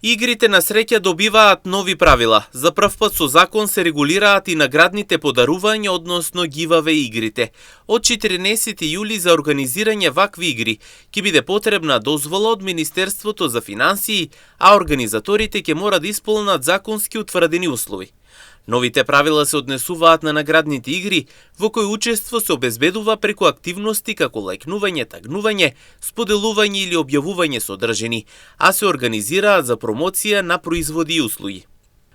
Игрите на среќа добиваат нови правила. За прв пат со закон се регулираат и наградните подарувања, односно гиваве игрите. Од 14 јули за организирање вакви игри ќе биде потребна дозвола од Министерството за финансии, а организаторите ќе мора да исполнат законски утврдени услови. Новите правила се однесуваат на наградните игри, во кои учество се обезбедува преку активности како лајкнување, тагнување, споделување или објавување содржини, а се организираат за промоција на производи и услуги.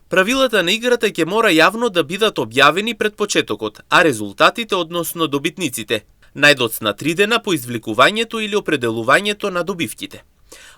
Правилата на играта ќе мора јавно да бидат објавени пред почетокот, а резултатите, односно добитниците, најдоцна 3 дена по извлекувањето или определувањето на добивките.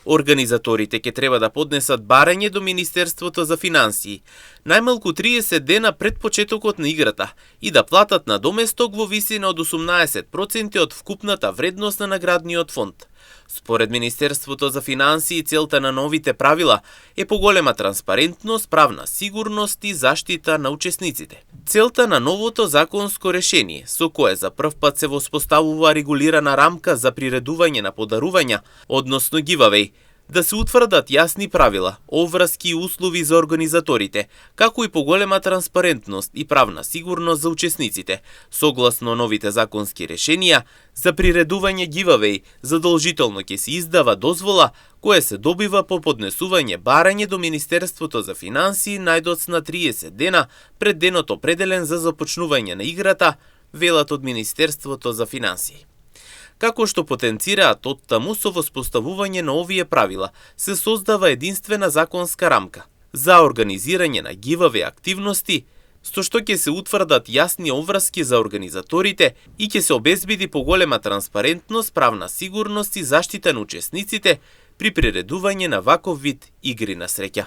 Организаторите ќе треба да поднесат барање до Министерството за финансии најмалку 30 дена пред почетокот на играта и да платат надоместок во висина од 18% од вкупната вредност на наградниот фонд. Според Министерството за финансии, целта на новите правила е поголема транспарентност, правна сигурност и заштита на учесниците. Целта на новото законско решение, со кое за прв пат се воспоставува регулирана рамка за приредување на подарувања, односно гивавеј, да се утврдат јасни правила, оврски и услови за организаторите, како и поголема транспарентност и правна сигурност за учесниците. Согласно новите законски решенија, за приредување гивавеј задолжително ќе се издава дозвола која се добива по поднесување барање до Министерството за финансии најдоцна 30 дена пред денот определен за започнување на играта, велат од Министерството за финансии. Како што потенцираат оттаму, со воспоставување на овие правила се создава единствена законска рамка за организирање на гиваве активности, со што ќе се утврдат јасни оврски за организаторите и ќе се обезбеди поголема транспарентност, правна сигурност и заштита на учесниците при приредување на ваков вид игри на среќа.